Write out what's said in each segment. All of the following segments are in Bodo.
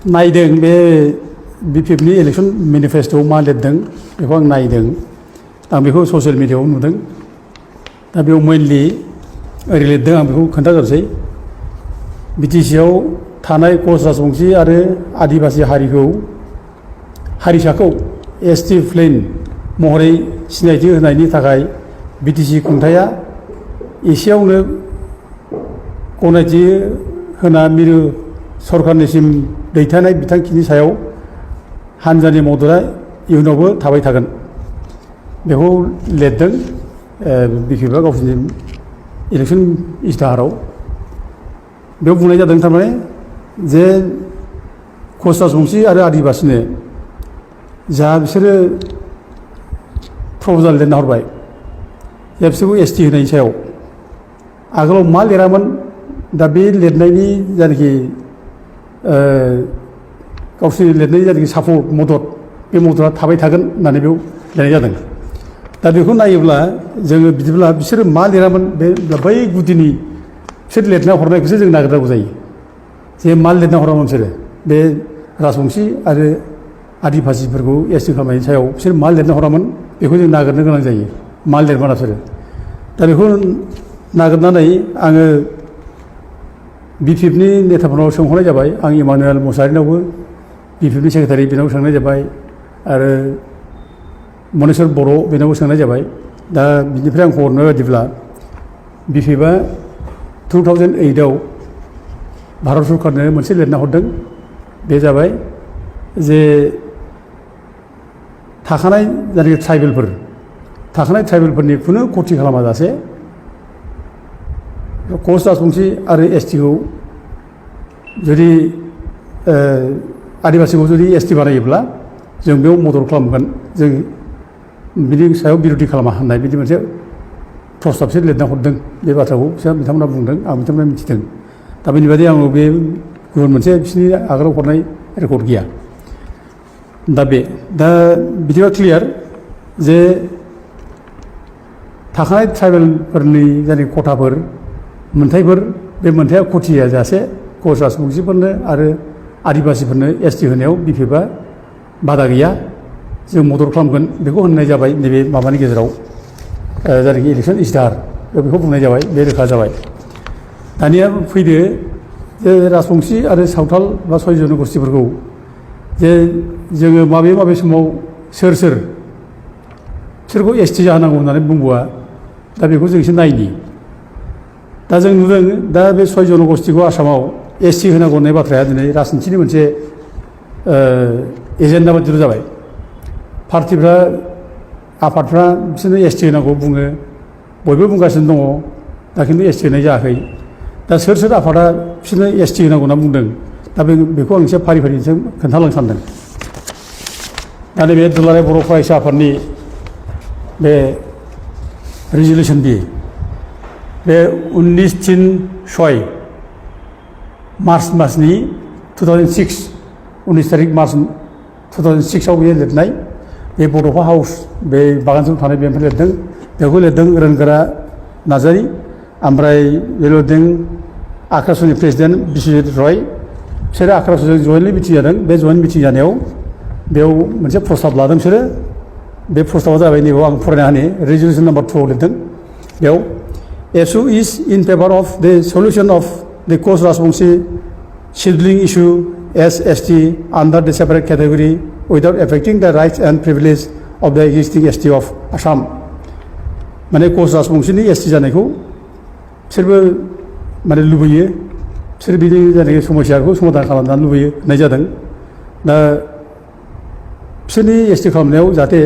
नायदों बे बिपिएफनि इलेक्सन मेनिफेस्ट'आव मा लिरदों बेखौ आं नायदों आं बेखौ ससियेल मिडियाआव नुदों दा बेयाव मेनलि ओरै लिरदों आं बेखौ खोन्थाग्रोसै बिटिसिआव थानाय कच राजबंसि आरो आदिबासि हारिसाखौ एसटि प्लेन महरै सिनायथि होनायनि थाखाय बिटिसि खुंथाया एसेयावनो गनायथि होना मिरु सरकारनिसिम दैथायनाय बिथांखिनि सायाव हानजानि मददआ इयुनावबो थाबाय थागोन बेखौ लिरदों बिपिएफआ गावसोरनि इलेक्सन इस्ताहाराव बेयाव बुंनाय जादों थारमाने जे कच राजबंसि आरो आदिबासिनो जा बिसोरो प्रप'जाल लिरना हरबाय जे बिसोरखौ एसटि होनायनि सायाव आगोलाव मा लिरामोन दा बे लिरनायनि जायनाखि गावसोरनि लिरनायनि जायनाखि सापर्ट मदद बे मददआ थाबाय थागोन होननानै बेयाव लिरनाय जादों दा बेखौ नायोब्ला जोङो बिदिब्ला बिसोरो मा लिरामोन बे बै गुदिनि बिसोर लिरना हरनायखौसो जों नागिरनांगौ जायो जे मा लिरना हरामोन बिसोरो बे राजबंसि आरो आदिबासिफोरखौ एसटि खालामनायनि सायाव बिसोर मा लिरना हरामोन बेखौ जों नागिरनो गोनां जायो मा लिरमाना बिसोरो दा बेखौ नागिरनानै आङो बिपिएफनि नेताफोरनाव सोंहरनाय जाबाय आं इमानुएल मुसाहारिनावबो बिपिएफनि सेक्रेटारि बेनावबो सोंनाय जाबाय आरो मनेस्वर बर' बेनावबो सोंनाय जाबाय दा बिनिफ्राय आं खबर मोननाय बायदिब्ला बिपिएफआ 2008आव भारत सरकारनो मोनसे लिरना हरदों बे जाबाय जे थाखानाय जायनाखि ट्राइबेलफोरनि खुनु खथि खालामाजासे कच राजबंसि आरो एसटिखौ जुदि आदिबासिखौ जुदि एसटि बानायोब्ला जों बेयाव मदद खालामगोन जों बिनि सायाव बिर'धि खालामा होननाय बिदि मोनसे प्रस्ताबसो लिरना हरदों बे बाथ्राखौ बिथांमोना बुंदों आं बिथांमोना मिथिदों दा बेनि बादै आङो बे गुबुन मोनसे बिसोरनि आगोलाव हरनाय रेकर्ड गैया दा बिदिबा क्लियार जे थाखानाय ट्राइबेलफोरनि जायनाखि खथाफोर मोनथायफोर बे मोनथाया खथिया जासे कच राजबंसिफोरनो आरो आदिबासिफोरनो एसटि होनायाव बिपिएफआ बादा गैया जों मदद खालामगोन बेखौ होननाय जाबाय नैबे माबानि गेजेराव जायनाखि इलेक्सन इस्ताहार बेखौ बुंनाय जाबाय बे रोखा जाबाय दानिया फैदो जे राजबंसि आरो सावथाल बा 6 जन'गस्थिफोरखौ जे जोङो माबे समाव सोरखौ एसटि जाहोनांगौ होननानै बुंबोआ दा बेखौ जों एसे नायनि दा जों नुदों दा बे 6 जन'गस्थिखौ आसामाव एसटि होनांगौ होननाय बाथ्राया दिनै राजनितिनि मोनसे एजेन्डा बायदिल' जाबाय पार्टिफ्रा आफादफ्रा बिसोरनो एसटि होनांगौ बुङो बयबो बुंगासिनो दङ दा खिन्थु एसटि होनाय जायाखै दा सोर आफादा बिसोरनो एसटि होनांगौ होनना बुंदों दा बेखौ आं एसे फारि फारिजों खोन्थालांनो सानदों दा नैबे दुलाराय बर' फरायसा आफादनि बे रिजलिउसन बे 19/6 मार्च मासनि 2006 19 तारिख मार्च 2006आव बे लिरनाय बे बड'फा हाउस बे बागानजों थानाय बेनिफ्राय लिरदों बेखौ लिरदों रोनगोरा नार्जारि ओमफ्राय बे लिरदों आक्रासनि प्रेसिडेन्ट बिश्वजित रय बिसोरो आक्रासजों जयेन्टलि मिटिं जादों बे जयेन्ट मिटिं जानायाव बेयाव मोनसे प्रस्ताब लादों बिसोरो बे प्रस्ताबा जाबाय नैबेयाव आं फरायना होनि रेजलिउसन नाम्बार 2 आव लिरदों बेयाव ASU is in favor of the solution of the Koch Rajbongsi scheduling issue as ST under the separate category without affecting the rights and privileges of the existing ST of Assam. माने कच राजबंसिनि एसटि जानायखौ बिसोरबो माने लुबैयो बिसोर बिनि जायनाखि समस्याखौ समाधान खालामनो लुबैयो होननाय जादों दा बिसोरनि एसटि खालामनायाव जाहाथे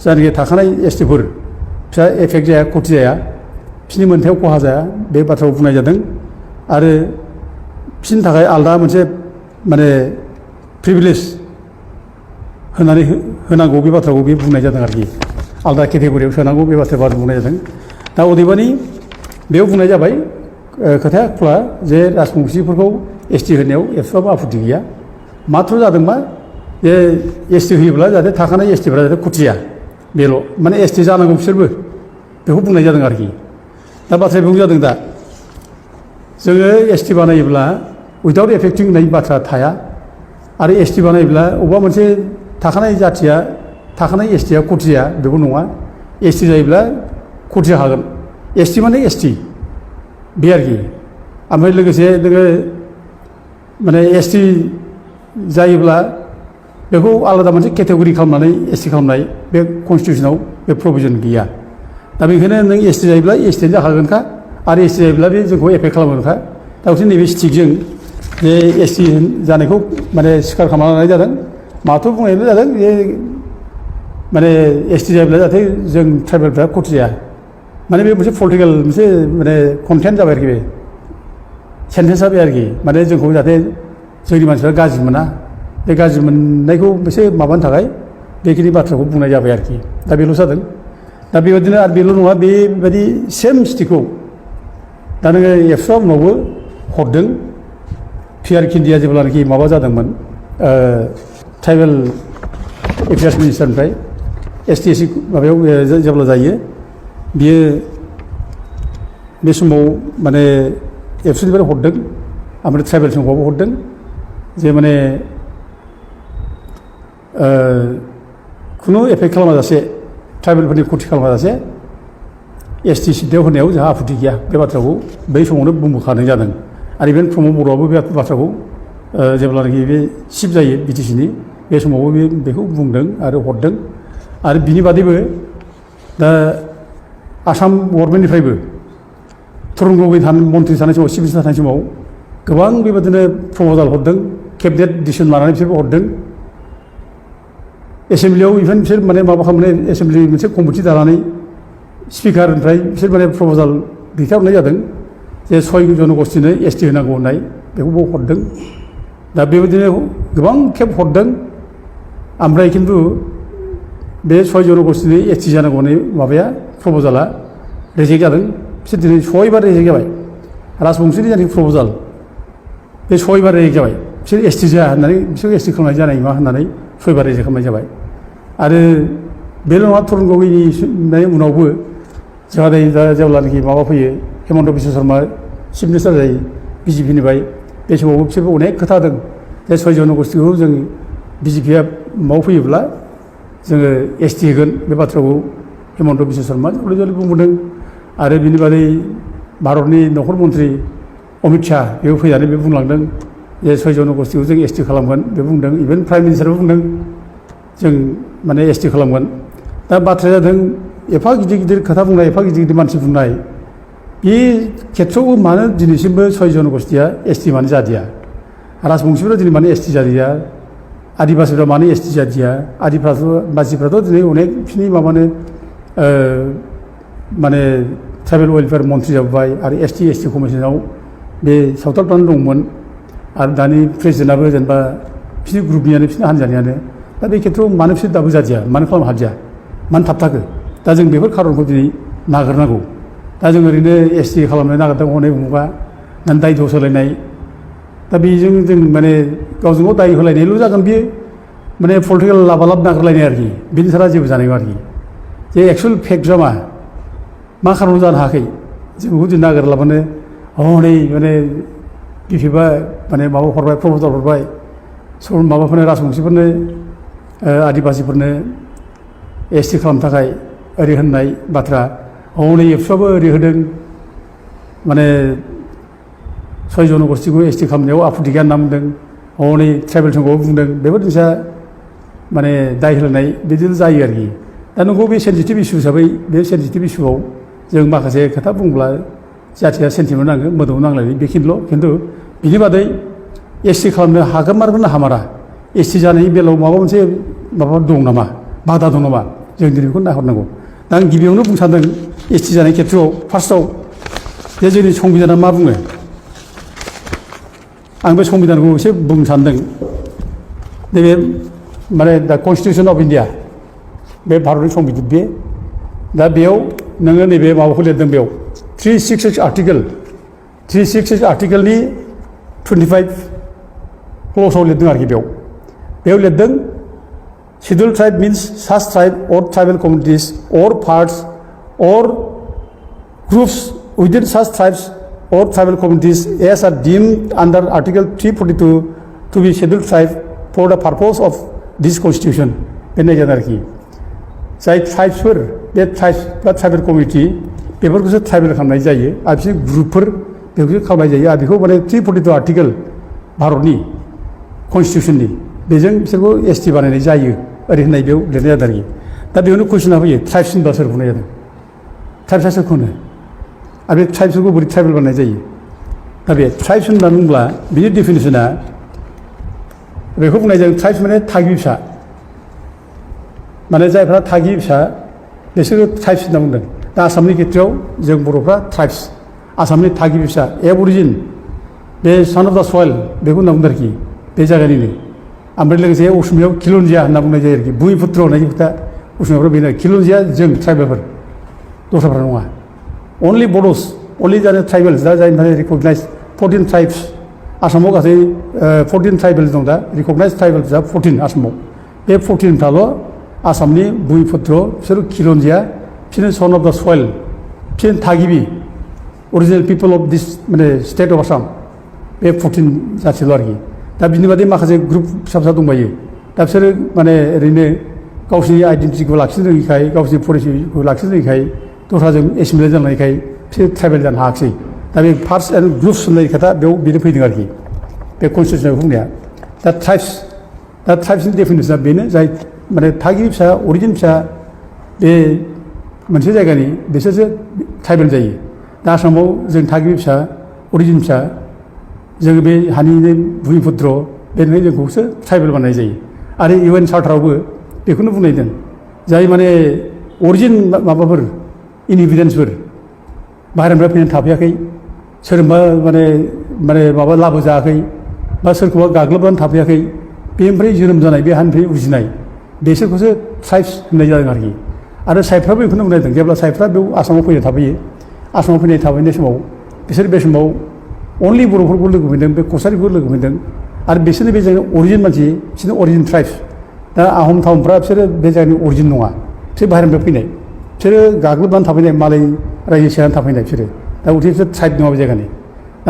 जायनाखि थाखानाय एसटिफोर फिसा एफेक्ट जाया खथि जाया बिसोरनि मोनथायाव खहा जाया बे बाथ्राखौ बुंनाय जादों आरो बिसोरनि थाखाय आलादा मोनसे माने प्रिभिलेज होनानै होनांगौ बे बाथ्राखौ बे बुंनाय जादों आरोखि आलादा केटेगरियाव सोनांगौ बे बाथ्राखौ बुंनाय जादों दा अदेबानि बेयाव बुंनाय जाबाय खोथाया खुला जे राजबंसिफोरखौ एसटि होनायाव एसेबाबो आपत्ति गैया माथ्र जादों मा जे एसटि होयोब्ला जाहाथे थाखानाय एसटिफ्रा जाहाथे खथिया बेल' माने एसटि जानांगौ बिसोरबो बेखौ बुंनाय जादों आरोखि दा बाथ्राया बेयाव जादों दा जोङो एसटि बानायोब्ला उइदाउट एफेक्टिं होननाय बाथ्रा थाया आरो एसटि बानायब्ला अबेबा मोनसे थाखानाय जाथिया थाखानाय एसटिया खथिया बेबो नङा एसटि जायोब्ला खथिया हागोन एसटि माने एसटि बे आरोखि ओमफ्राय लोगोसे नोङो माने एसटि जायोब्ला बेखौ आलादा मोनसे केटेगरि खालामनानै एसटि खालामनाय बे कनस्टिटिउसनाव बे प्रभिजन गैया दा बेनिखायनो नों एसटि जायोब्ला एसटियानो जाखागोनखा आरो एसटि जायोब्ला बे जोंखौ एफेक्ट खालामगोनखा दा बिसोर नैबे स्टिकजों जे एसटि जानायखौ माने स्वीकार खालामना लानाय जादों माथ' बुंनायल' जादों जे माने एसटि जायोब्ला जाहाथे जों ट्राइबेलफ्रा खथि जाया माने बे मोनसे पलिटिकेल मोनसे माने कन्टेन्ट जाबाय आरोखि बे सेन्टेन्सआ बे आरोखि माने जोंखौ जाहाथे जोंनि मानसिफ्रा गाज्रि मोना बे गाज्रि मोननायखौ एसे माबानो थाखाय बेखिनि बाथ्राखौ बुंनाय जाबाय आरोखि दा बेल' जादों दा बेबायदिनो आरो बेल' नङा बेबायदि सेम स्टिकखौ दा नोङो एबसुआ उनावबो हरदों पिआर किन्डिया जेब्लानाखि माबा जादोंमोन ट्राइबेल एफेयार्स मिनिस्टारनिफ्राय एसटि एससि माबायाव जेब्ला जायो बियो बे समाव माने एबसुनिफ्राय हरदों ओमफ्राय ट्राइबेल संघआवबो हरदों जे माने खुनु एफेक्ट खालामाजासे ट्राइबेलफोरनि खथि खालामाजासे एसटि सिटआव होनायाव जोंहा आपत्ति गैया बे बाथ्राखौ बै समावनो बुंबोखानाय जादों आरो इभेन प्रमद बर'आबो बे बाथ्राखौ जेब्लानाखि बे चिफ जायो बिटिसिनि बे समावबो बेखौ बुंदों आरो हरदों आरो बिनि बादैबो दा आसाम गभर्नमेन्टनिफ्रायबो तरुन गगৈ मन्थ्रि थानाय समाव चिफ मिनिस्टार थानाय समाव गोबां बेबादिनो प्रप'जाल हरदों केबिनेट डिसिसन लानानै बिसोरबो हरदों एसेमब्लियाव इभेन बिसोर माने माबा खालामनानै एसेमब्लि मोनसे कमिटि दानानै स्पिकारनिफ्राय बिसोर माने प्रप'जाल दैथायहरनाय जादों जे 6 जनगोष्ठीनो एसटि होनांगौ होननाय बेखौबो हरदों दा बेबायदिनो गोबां खेब हरदों ओमफ्राय खिन्थु बे 6 जनगोष्ठीनो एसटि जानांगौ होननाय माबाया प्रप'जाला रिजेक्ट जादों बिसोर दिनै 6 बार रिजेक्ट जाबाय राजबंशीनि जानाखि प्रप'जाल बे 6 बार रिजेक्ट जाबाय बिसोर एसटि जाया होननानै बिसोर एसटि खालामनाय जानाय नङा होननानै 6 बार रिजेक्ट खालामनाय जाबाय आरो बेल' नङा तरुन गगैनि उनावबो जोंहा दा जेब्लानाखि माबा फैयो हेमन्त बिश्व शर्मा चिफ मिनिस्टार जायो बिजेपिनिफ्राय बे समावबो बिसोरबो अनेक खोथा होदों जे 6 जनगोष्ठीखौ जों बिजेपिया माव फैयोब्ला जोङो एसटि होगोन बे बाथ्राखौ हेमन्त बिश्व शर्मा जले जले बुंबोदों आरो बिनि बादै भारतनि नखर मन्थ्रि अमित शाह बेबो फैनानै बे बुंलांदों जे 6 जनगोष्ठीखौ जों एसटि खालामगोन बे बुंदों इभेन प्राइम मिनिस्टारबो बुंदों जों माने एसटि खालामगोन दा बाथ्राया जादों एफा गिदिर गिदिर खोथा बुंनाय एफा गिदिर गिदिर मानसि बुंनाय बे खेथ्रआवबो मानो दिनैसिमबो 6 जनगोष्ठीया एसटि मानो जादिया राजबंशीफ्रा दिनै मानो एसटि जादिया आदिबासिफ्रा मानो एसटि जादिया आदिबासिफ्राथ' दिनै अनेक बिसिनि माबानो माने ट्राइबेल वेलफेयार मन्थ्रि जाबाय आरो एसटि कमिसनाव बे सावथालफ्रानो दंमोन आरो दानि प्रेसिडेन्टआबो जेनेबा बिसोरनि ग्रुपनियानो बिसोरनि हान्जानियानो दा बे खेथ्रआव मानो बिसोर दाबो जादिया मानो खालामनो हादिया मानो थाबथाखो दा जों बेफोर खारनखौ दिनै नागिरनांगौ दा जों ओरैनो एसटि खालामनो नागिरदों हनै बुङोबा दायथ' सोलायनाय दा बेजों जों माने गावजों गाव दाय होलायनायल' जागोन बियो माने पलिटिकेल लाबालाब नागिरलायनाय आरोखि बिनि सारा जेबो जानाय नङा आरोखि जे एक्सुवेल फेक्टआ मा खारनाव जानो हायाखै जों बेखौ जों नागिरलाबानो हनै माने बिफिबा माने माबा हरबाय प्रप'जाल हरबाय माबाफोरनो राजबंशीफोरनो आदिबासिफोरनो एसटि खालामनो थाखाय ओरै होननाय बाथ्रा हनै एबसुआबो ओरै होदों माने 6 जनगोष्ठीखौ एसटि खालामनायाव आपत्ति गैया होनना बुंदों हनै ट्राइबेल संघआव बुंदों बेफोर जिनिसा माने दाय होलायनाय बिदिनो जायो आरोखि दा नंगौ बे सेन्सिटिभ इस्यु हिसाबै बे सेन्सिटिभ इस्युआव जों माखासे खोथा बुंब्ला जाथिया सेन्टिमेन्ट नाङो मोदोमाव नांलायनाय बेखिनिल' खिन्थु बिनि बादै एसटि खालामनो हागोमारगोन ना हामारा एसटि जानायनि बेलायाव माबा मोनसे माबा दं नामा बादा दं नामा जों दिनै बेखौ नायहरनांगौ दा आं गिबियावनो बुंनो सानदों एसटि जानाय खेथ्रआव फार्स्टआव जे जोंनि संबिधाना मा बुङो आं बे संबिधानखौ एसे बुंनो सानदों नैबे माने दा कनस्टिटिउसन अफ इन्डिया बे भारतनि संबिजित बे दा बेयाव नोङो नैबे माबाखौ लिरदों बेयाव 366 आर्टिकेलनि 25 क्ल'साव लिरदों आरोखि बेयाव लिरदों scheduled tribe means such tribe or tribal communities or parts or groups within such tribes or tribal communities as are deemed under Article 342 to be scheduled tribe for the purpose of this constitution बे नायगोन आरोखि जाय ट्राइब्सफोर बे ट्राइब्स बा ट्राइबेल कमिटि बेफोरखौसो ट्राइबेल खालामनाय जायो आरो बिसोर ग्रुपफोर बेखौसो खालामनाय जायो आरो बेखौ माने 342 आर्टिकेल भारतनि कन्स्टिटिउसननि बेजों बिसोरखौ एसटि बानायनाय जायो ओरै होननाय बेयाव लिरनाय जादों आरोखि दा बेयावनो कुइसना फैयो ट्राइब्स होनबा सोरखौ होननाय जादों ट्राइब्सआ सोरखौ होनो आरो बे ट्राइब्सफोरखौ बोरै ट्राइबेल बानायनाय जायो दा बे ट्राइब्स होननानै बुङोब्ला बिनि डेफिनेसना बेखौ बुंनाय जायो ट्राइब्स माने थागिबि फिसा माने जायफ्रा थागिबि फिसा बिसोरो ट्राइब्स होनना बुंदों दा आसामनि खेथ्रआव जों बर'फ्रा ट्राइब्स आसामनि थागिबि फिसा एबरिजिन बे सान अफ दा सयल बेखौ होनना बुंदों आरोखि बे जायगानिनो ओमफ्राय लोगोसे असमियाव खिलन्जिया होनना बुंनाय जायो आरोखि भुमिपुत्र होननाय खोथा असमियाफ्रा बेनो खिलन्जिया जों ट्राइबेलफोर दस्राफ्रा नङा अनलि बड'स अनलि जानो ट्राइबेल्स दा जायनि थाखाय रिकगनाइज 14 ट्राइब्स आसामाव गासै 14 ट्राइबेल्स दं दा रिकगनाइज ट्राइबेल्सआ 14 आसामाव बे 14फ्राल' आसामनि भुमिपुत्र बिसोर खिलन्जिया बिसोरनो सन अफ दा सयल बिसोर थागिबि अरिजिनेल पिपल अफ दिस माने स्टेट अफ आसाम बे 14 जाथिल' आरोखि दा बिनि बादै माखासे ग्रुप फिसा फिसा दंबायो दा बिसोरो माने ओरैनो गावसिनि आइडेन्टिटिखौ लाखिनो रोङिखाय गावसिनि परिचयखौ लाखिनो रोङिखाय दस्राजों एसिमिलेट जानायखाय बिसोर ट्राइबेल जानो हायाखिसै दा बे फार्स्ट एन्ड ग्रुप्स होननाय खोथा बेयाव बेनो फैदों आरोखि बे कनस्टिटिउसनाव बुंनाया दा ट्राइब्सनि डेफिनेसना बेनो जाय माने थागिबि फिसा अरिजिन फिसा बे मोनसे जायगानि बिसोरसो ट्राइबेल जायो दा आसामाव जों थागिबि फिसा अरिजिन फिसा जोङो बे हानिनो भुमिपुत्र बेनिखायनो जोंखौसो ट्राइबेल बानायनाय जायो आरो UN चार्टारावबो बेखौनो बुंनाय दं जाय माने अरिजिन माबाफोर इनहेबिटेन्सफोर बाहेरानिफ्राय फैनानै थाफैयाखै सोरबा माने माबा लाबोजायाखै बा सोरखौबा गाग्लोबनानै थाफैयाखै बेनिफ्राय जोनोम जानाय बे हानिफ्राय उजिनाय बेसोरखौसो ट्राइब्स होननाय जादों आरोखि आरो साइफ्राबो बेखौनो बुंनाय दं जेब्ला साइफ्रा बेयाव आसामाव फैनो थाफैयो आसामाव थाफैनाय समाव बिसोर बे समाव अनलि बर'फोरखौ लोगो मोनदों बे कसारिफोरखौ लोगो मोनदों आरो बिसोरनि बे जायगानि अरिजिन मानसि बिसोरनि अरिजिन ट्राइब्स दा आहम टाउनफ्रा बिसोरो बे जायगानि अरिजिन नङा बिसोर बाहेरनिफ्राय फैनाय बिसोरो गाग्लोबनानै थाफैनाय मालाय रायजो सेरनानै थाफैनाय बिसोरो दा उथे बिसोर ट्राइब नङा बे जायगानि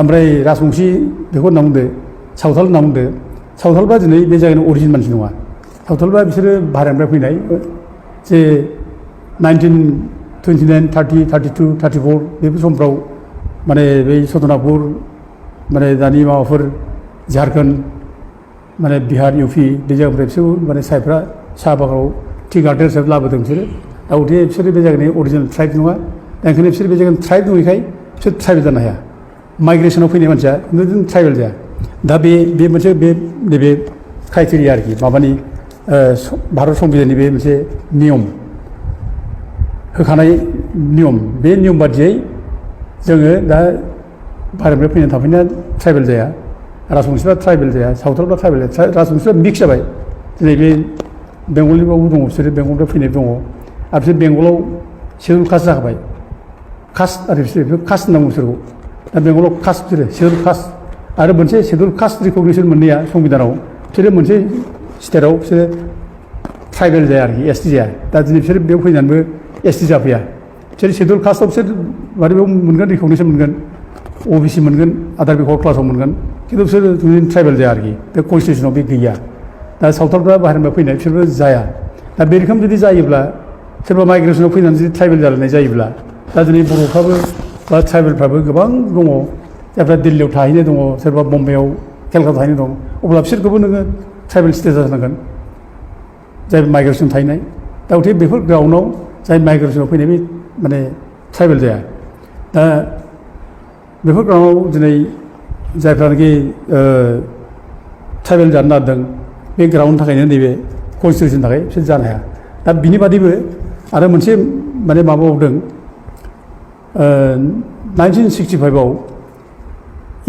ओमफ्राय राजबंसि बेखौ होनना बुंदो सावथाल होनना बुंदो सावथालफ्रा दिनै बे जायगानि अरिजिन मानसि नङा सावथालफ्रा बिसोरो बाहेरनिफ्राय फैनाय जे 1929, 30, 32, 34 बेफोर समफ्राव माने बै सदनापुर माने दानि माबाफोर झारखन्ड माने बिहार इउपि बे जायगानिफ्राय बिसोर माने साइफ्रा साहा बागानाव टि गार्डेन हिसाबै लाबोदों बिसोरो दा उथे बिसोरो बे जायगानि अरिजिनेल ट्राइब नङा दा ओंखायनो बिसोर बे जायगानि ट्राइब नङैखाय बिसोर ट्राइबेल जानो हाया माइग्रेसनाव फैनाय मानसिया बिदिनो ट्राइबेल जाया दा बे मोनसे बे नैबे क्राइटेरिया आरोखि माबानि भारत संबिधाननि बे मोनसे नियम होखानाय नियम बे नियम बादियै जोङो दा भारतनिफ्राय फैनानै थाफैनाया ट्राइबेल जाया राजबंसिफ्रा ट्राइबेल जाया सावथालफ्रा ट्राइबेल जाया राजबंसिफ्रा मिक्स जाबाय दिनै बे बेंगलनिबावबो दङ बिसोरो बेंगलनिफ्राय फैनाय दङ आरो बिसोर बेंगलाव सेडुल कास्ट जाखाबाय कास्ट आरो बिसोर कास्ट होनना बुङो बिसोरखौ दा बेंगलाव कास्ट बिसोरो सेडुल कास्ट आरो मोनसे सेडुल कास्ट रिकगनिसन मोननाया संबिधानाव बिसोरो मोनसे स्टेटआव बिसोरो ट्राइबेल जाया आरोखि एसटि जाया दा दिनै बिसोर बेयाव फैनानैबो एसटि जाफैया बिसोर सेडुल कास्टआव बिसोर माने बेयाव मोनगोन रिकगनिसन मोनगोन OBC मोनगोन आदार बेकवार्ड क्लासाव मोनगोन खिन्थु बिसोर ट्राइबेल जाया आरोखि बे कनस्टिटिउसनाव बे गैया दा सावथालफ्रा बाहेरनिफ्राय फैनाय बिसोरबो जाया दा बे रोखोम जुदि जायोब्ला सोरबा माइग्रेसनाव फैनानै जुदि ट्राइबेल जालायनाय जायोब्ला दा दिनै बर'फ्राबो बा ट्राइबेलफ्राबो गोबां दङ जायफ्रा दिल्लीयाव थाहैनाय दङ सोरबा बम्बाइआव केलकाता थाहैनाय दं अब्ला बिसोरखौबो नोङो ट्राइबेल स्टेटास होनांगोन जाय माइग्रेसन थाहैनाय दा उथे बेफोर ग्राउन्डआव जाय माइग्रेसनाव फैनाय बे माने ट्राइबेल जाया दा बेफोर ग्राउन्डआव दिनै जायफ्रानोखि ट्राइबेल जानो नागिरदों बे ग्राउन्डनि थाखायनो नैबे कनस्टिटिउसननि थाखाय बिसोर जानो हाया दा बिनि बादैबो आरो मोनसे माने माबाबावदों 1965आव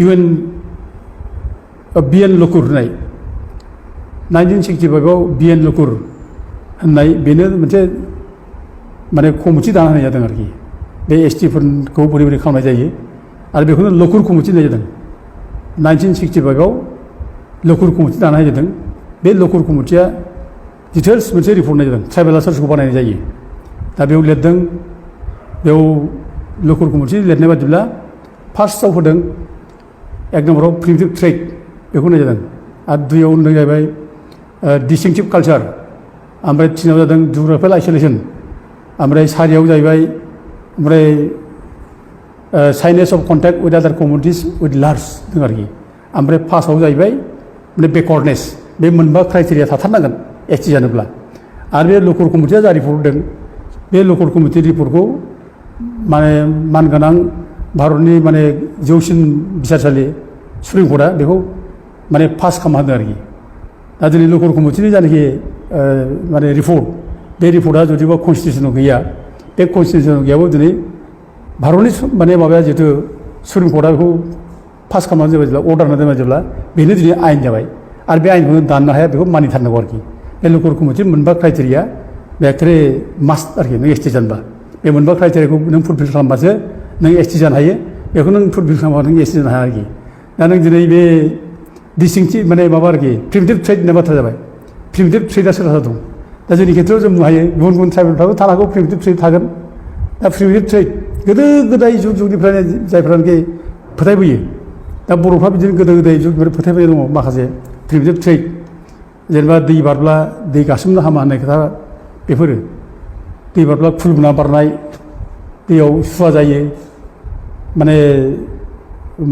UN BN लकुर होननाय 1965आव BN लकुर होननाय बेनो मोनसे माने कमिटि दाना होनाय जादों आरोखि बे STफोरखौ बोरै बोरै खालामनाय जायो आरो बेखौनो लकुर कमिटि होननाय जादों 1965आव लकुर कमिटि दाना होनाय जादों बे लकुर कमिटिया डिटेल्स मोनसे रिपर्ट होनाय जादों ट्राइबेल सोरखौ बानायनाय जायो दा बेयाव लिरदों बेयाव लकुर कमिटि लिरनाय बादिब्ला फार्स्टआव होदों एक नम्बराव प्रिमिटिभ ट्रेड बेखौ होनाय जादों आरो दुइयाव होनदों जाहैबाय डिस्टिंक्टिभ कालचार, ओमफ्राय थिनाव जादों जिअग्राफिकेल आइसोलेसन, ओमफ्राय सारियाव जाहैबाय ओमफ्राय साइनेस अफ कन्टेक्ट विथ आदार कमिउनिटिस विथ लार्ज दं आरोखि। ओमफ्राय फार्स्टआव जाहैबाय माने बेकवार्डनेस, बे मोनबा क्राइटेरिया थाथारनांगोन एसटि जानोब्ला। आरो बे लकेल कमिटिया जा रिपर्ट होदों, बे लकेल कमिटि रिपर्टखौ माने मानगोनां भारतनि माने जौसिन बिसारसालि सुप्रिम कर्टआ बेखौ माने पास खालामना होदों आरोखि। दा दिनै लकेल कमिटिनि जानाखि माने रिपर्ट, बे रिपर्टआ जुदिबा कनस्टिटिउसनाव गैया, बे कनस्टिटिउसनाव गैयाबो दिनै भारतनि माने माबाया जिहेतु सुप्रिम कर्टआ बेखौ पास खालामनानै जाबाय जेब्ला अर्डार होनानै जेब्ला बेनो दिनै आयेन जाबाय। आरो बे आयेनखौ दाननो हाया, बेखौ मानिथारनांगौ आरोखि। बे लकेल कमिटिनि मोनबा क्राइटेरिया बे एखेबारे मास्ट आरोखि नों एसटि जानोबा। बे मोनबा क्राइटेरियाखौ नों फुलफिल खालामबासो नों एसटि जानो हायो, बेखौ नों फुलफिल खालामबा नों एसटि जानो हाया आरोखि। दा नों दिनै बे डिस्टिंक्टिभ माने माबा आरोखि प्रिमिटिभ ट्रेड होननाय बाथ्रा जाबाय। प्रिमिटिभ ट्रेडआ सोरहा दं? दा जोंनि खेथ्रआव जों बुंनो हायो गुबुन गुबुन ट्राइबेलफ्राबो थानो हागौ प्रिमिटिभ ट्रेड थागोन। दा प्रिमिटिभ ट्रेड गोदो गोदाय जुग जुगनिफ्रायनो जायफ्रानोखि फोथायबोयो, दा बर'फ्रा बिदिनो गोदो गोदाय जुगनिफ्राय फोथायबोनाय दङ माखासे प्रिमिटिभ ट्रेड, जेनेबा दै बारब्ला दै गासोमनो हामा होननाय खोथा, बेफोरो दै बारब्ला खुलुमना बारनाय, दैयाव सुवा जायो, माने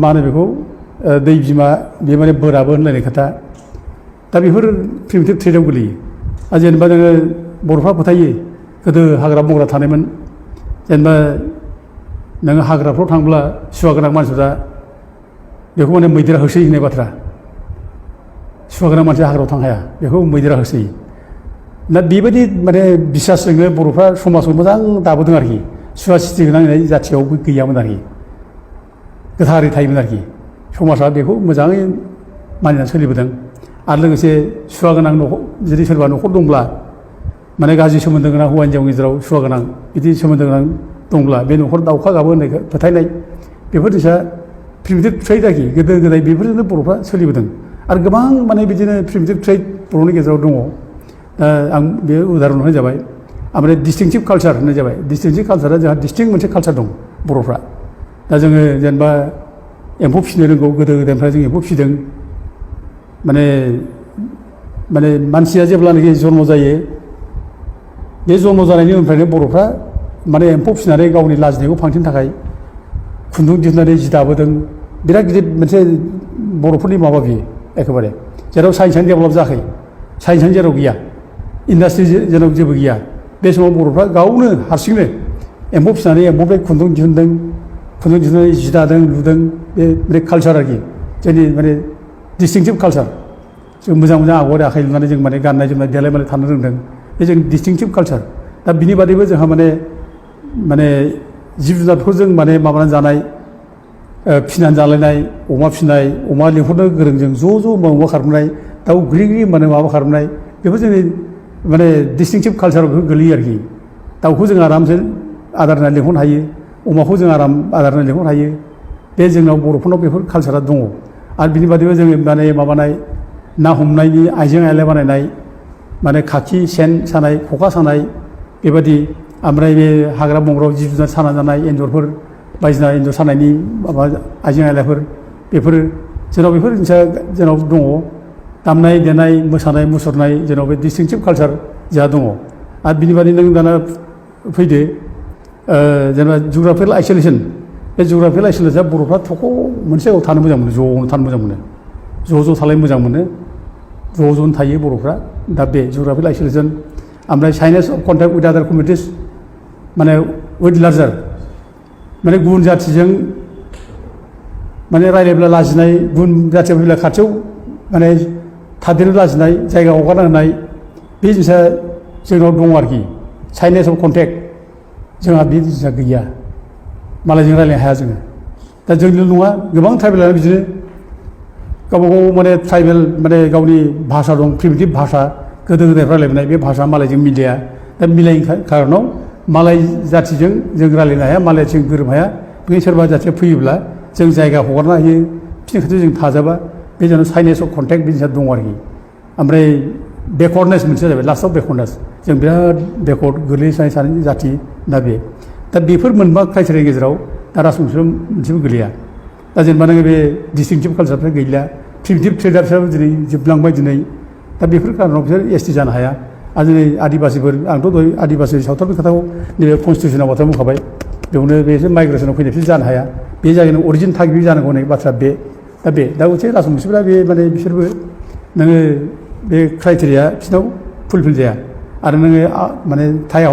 मा होनो बेखौ दै बिमा बे माने बोराबो होनलायनाय खोथा। दा बेफोर प्रिमिटिभ ट्रेडआव गोलैयो। आरो जेनेबा नोङो बर'फ्रा फोथायो गोदो हाग्रा बंग्रा थानायमोन, जेनेबा नोङो हाग्राफ्राव थांब्ला सुवा गोनां मानसिफ्रा बेखौ माने मैदेरा होसोयो होननाय बाथ्रा। सुवा गोनां मानसिया हाग्रायाव थांनो हाया, बेखौ मैदेरा होसोयो। दा बेबायदि माने बिसासजोंनो बर'फ्रा समाजाव मोजां दाबोदों आरोखि। सुवा सिथि होनांनाय जाथियावबो गैयामोन आरोखि, गोथारै थायोमोन आरोखि। समाजा बेखौ मोजाङै मानिनानै सोलिबोदों। आरो लोगोसे सुवा गोनां न'खर, जुदि सोरबा न'खर दंब्ला माने गाज्रि सोमोन्दो गोनां हौवा हिन्जावनि गेजेराव सुवा गोनां बिदि सोमोन्दो गोनां दंब्ला बे न'खर दाउखा गाबो होननाय फोथायनाय, बेफोर जिनिसा प्रिमिटिभ ट्रेड आरोखि। गोदो गोदाय बेफोरजोंनो बर'फ्रा सोलिबोदों। आरो गोबां माने बिदिनो प्रिमिटिभ ट्रेड बर'नि गेजेराव दङ। आं बे उदाहरन होनाय जाबाय। ओमफ्राय डिस्टिंक्टिभ कालचार होननाय जाबाय। डिस्टिंक्टिभ कालचारा जोंहा डिस्टिंक्ट मोनसे कालचार दं बर'फ्रा। दा जोङो जेनेबा एम्फौ फिसिनो रोंगौ, गोदो गोदायनिफ्राय जों एम्फौ फिसिदों। माने मानसिया जेब्लानाखि जन्म जायो, बे जन्म जानायनि उननिफ्रायनो बर'फ्रा माने एम्फौ फिसिनानै गावनि लाजिनायखौ फांथेनो थाखाय खुन्दुं दिहुननानै जि दाबोदों। बिराद गिदिर मोनसे बर'फोरनि माबा बियो एखेबारे, जेराव साइन्सआनो डेभेलप जायाखै, साइन्सआनो जेराव गैया, इन्डास्ट्रि जेराव जेबो गैया, बे समाव बर'फ्रा गावनो हारसिंनो एम्फौ फिसिनानै एम्फौनिफ्राय खुन्दुं दिहुनदों, खुन्दुं दिहुननानै जि दादों लुदों। बे कालचार आरोखि जोंनि माने डिस्टिंक्टिभ कालचार। जों मोजां मोजां आगर आखाइ लुनानै जों माने गाननाय जोमनाय देलाय मालाय थानो रोंदों, बे जोंनि डिस्टिंक्टिभ कालचार। दा बिनि बादैबो जोंहा माने जिब जुनारफोरजों माने माबानानै जानाय, फिसिनानै जालायनाय, अमा फिसिनाय, अमा लिंहरनो गोरों जों ज' ज' अमा खारबोनाय, दाउ ग्रि ग्रि माने माबा खारबोनाय, बेफोर जोंनि माने डिस्टिंक्टिभ कालचाराव गोलैयो आरोखि। दाउखौ जों आरामसे आदार होनानै लिंहरनो हायो, अमाखौ जों आराम आदार होनानै लिंहरनो हायो। बे जोंनाव बर'फोरनाव बेफोर कालचारा दङ। आरो बिनि बादैबो जोङो माने माबानाय ना हमनायनि आइजें आइला बानायनाय, माने खाखि, सेन सानाय, खखा सानाय, बेबायदि। ओमफ्राय बे हाग्रा बंग्रायाव जिब जुनार साना जानाय, एन्जरफोर बायदिसिना एन्जर सानायनि माबा आइजें आइलाफोर, बेफोरो जोंनाव बेफोर जिनिसा जोंनाव दङ। दामनाय देनाय, मोसानाय मुसुरनाय, जोंनाव बे डिस्टिंक्टिभ कालचार जोंहा दङ। आरो बिनि बादै नों दाना फैदो जेनेबा जिअग्राफिकेल आइसोलेसन। बे जिअग्राफिकेल आइसोलेसना बर'फ्रा थख' मोनसे जायगायाव थानो मोजां मोनो, ज'नो थानो मोजां मोनो, ज' थालायनो मोजां मोनो, ज'नो थायो बर'फ्रा। दा बे जिअग्राफिकेल आइसोलेसन। ओमफ्राय साइनेस अफ कन्टेक्ट विथ आदार कमिउनिटिस, माने विथ लार्जार, माने गुबुन जाथिजों माने रायज्लायब्ला लाजिनाय, गुबुन जाथिया फैब्ला खाथियाव माने थादेरनो लाजिनाय, जायगा हगारना होनाय, बे जिनिसा जोंनाव दङ आरोखि। साइनेस अफ कन्टेक्ट जोंहा बे जिनिसा गैया, मालायजों रायज्लायनो हाया जोङो। दा जोंनिल' नङा, गोबां ट्राइबेलानो बिदिनो गावबा गाव माने ट्राइबेल माने गावनि भाषा दं, प्रिमिटिभ भाषा, गोदो गोदाय रायज्लायबोनाय। बे भाषा मालायजों मिलाया। दा मिलायैनि खारनाव मालाय जाथिजों जों रायज्लायनो हाया, मालायजों गोरोबनो हाया। बेखायनो सोरबा जाथिया फैयोब्ला जों जायगा हगारना होयो, बिसोरनि खाथियाव जों थाजाबा। बे जोंनाव साइनेस अफ कन्टेक्ट बे जिनिसा दङ आरोखि। ओमफ्राय बेकवार्डनेस मोनसे जाबाय, लास्टआव बेकवार्डनेस। जों बिराद बेकवार्ड गोग्लैसोनाय सानै जाथि। दा बेफोर मोनबा क्राइटेरियानि गेजेराव दा राजबंशियाव मोनसेबो गोलैया। दा जेनेबा नोङो बे डिस्टिंक्टिभ कालचारफ्रा गैला, प्रिमिटिभ ट्रेडारफ्राबो दिनै जोबलांबाय। दिनै दा बेफोर कारनाव बिसोर एसटि जानो हाया आरो दिनै आदिबासिफोर आंथ' दहाय आदिबासि सावथालनि खोथाखौ नैबे कनस्टिटिउसनाव बाथ्रा बुंखाबाय बेयावनो बिसोर माइग्रेसनाव फैनाय बिसोर जानो हाया बे जायगानि अरिजिन थागिबि जानांगौ होननाय बाथ्रा दा मोनसे राजबंसिफोरा बे माने बिसोरबो नोङो बे क्राइटेरिया बिसोरनाव फुलफिल जाया आरो नोङो माने थाइ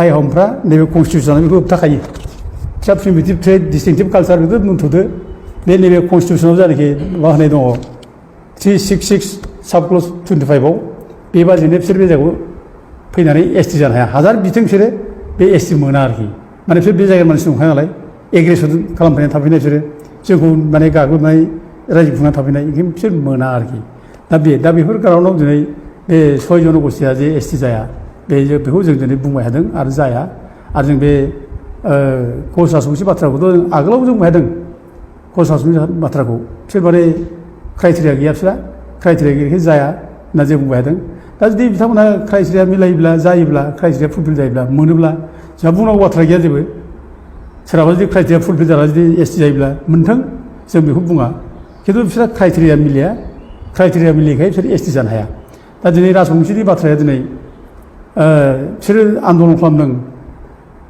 आहमफ्रा नैबे कनस्टिटिउसनाव बेखौ होबथाखायो फिसा प्रिमिटिभ ट्रेड डिस्टिंटिभ कालचार बेखौ दोनथ'दो बे नैबे कनस्टिटिउसनाव जायनाखि मा होनाय दङ 366 साब क्लज 25आव बेबादिनो बिसोर बे जायगायाव फैनानै एसटि जानो हाया हाजार बिथों बिसोरो बे एसटि मोना आरोखि माने बिसोर बे जायगानि मानसि नंखाया नालाय एग्रेसन खालामफैनानै थाफैनाय बिसोरो जोंखौ माने गाग्लोबनाय रायजो खुंनानै थाफैनाय ओंखायनो बिसोर मोना आरोखि दा बेफोर कारनाव दिनै बे 6 जनगोष्ठीया जे एसटि जाया बेखौ जों दिनै बुंबाय थादों आरो जाया आरो जों बे कच राजबंसि बाथ्राखौथ' आगोलाव जों बुंबाय थादों कच राजबंसि बाथ्राखौ बिसोर माने क्राइटेरिया गैया बिसोरा क्राइटेरिया गैयैखाय जाया होनना जों बुंबाय थादों दा जुदि बिथांमोना क्राइटेरिया मिलायोब्ला जायोब्ला क्राइटेरिया फुलफिल जायोब्ला मोनोब्ला जोंहा बुंनांगौ बाथ्रा गैया जेबो सोरहाबा जुदि क्राइटेरिया फुलफिल जाना जुदि एसटि जायोब्ला मोनथों जों बेखौ बुङा खिन्थु बिसोरा क्राइटेरिया मिलाया क्राइटेरिया मिलायैखाय बिसोर एसटि जानो हाया दा दिनै राजबंसिनि बाथ्राया दिनै बिसोरो आन्दलन खालामदों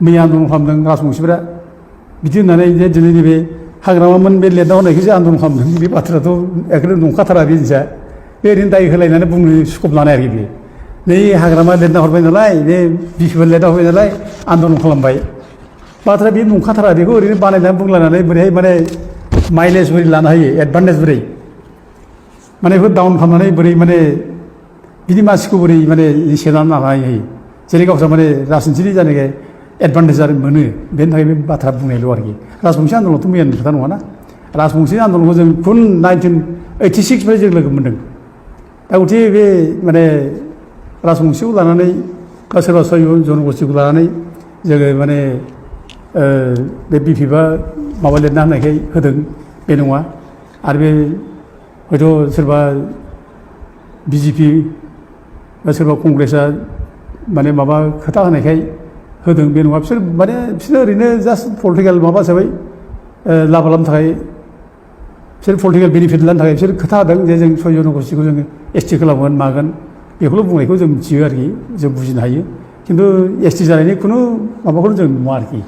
मैया आन्दलन खालामदों राजबंसिफोरा बिदि होननानै जे दिनै नैबे हाग्रामामोन बे लिरना हरनायखौ जे आन्दलन खालामदों बे बाथ्रायाथ' एखेबारे नंखाथारा बे जिनिसा बे ओरैनो दाय होलायनानै बुंनो स्कप लानाय आरोखि बे नै हाग्रामा लिरना हरबाय नालाय बे बिपिएल लिरना हरबाय नालाय आन्दलन खालामबाय बाथ्रा बे नंखाथारा बेखौ ओरैनो बानायनानै बुंलायनानै बोरैहाय माने माइलेज बोरै लानो हायो एडभान्टेज बोरै माने बेखौ डाउन खालामनानै बोरै माने बिदि मानसिखौ बोरै माने सेनानै लानो हायो जेरै गावस्रा माने राजनिथिनि जानाय एडभान्टेज मोनो बेनि थाखाय बे बाथ्रा बुंनायल' आरोखि राजबंसि आन्दलनथ' मैयानि खोथा नङाना राजबंसि आन्दलनखौ जों खुन 1986 जों लोगो मोन्दों दा गथे बे माने राजबंसिखौ लानानै बा सोरबा 6 जनगोष्ठीखौ लानानै जोङो माने बे बिपिएफआ माबा लिरना होनायखाय होदों बे नङा आरो बे हयथ' सोरबा बिजेपि बा सोरबा कंग्रेसआ माने माबा खोथा होनायखाय होदों बे नङा बिसोर ओरैनो जास्ट पलिटिकेल माबा हिसाबै लाब खालामनो थाखाय बिसोर पलिटिकेल बेनिफिट लानो थाखाय बिसोर खोथा होदों जे जों 6 जनगोष्ठीखौ जोङो एसटि खालामगोन मागोन बेखौल' बुंनायखौ जों मिथियो आरोखि जों बुजिनो हायो खिन्थु एसटि जानायनि खुनु माबाखौनो जों नुवा आरोखि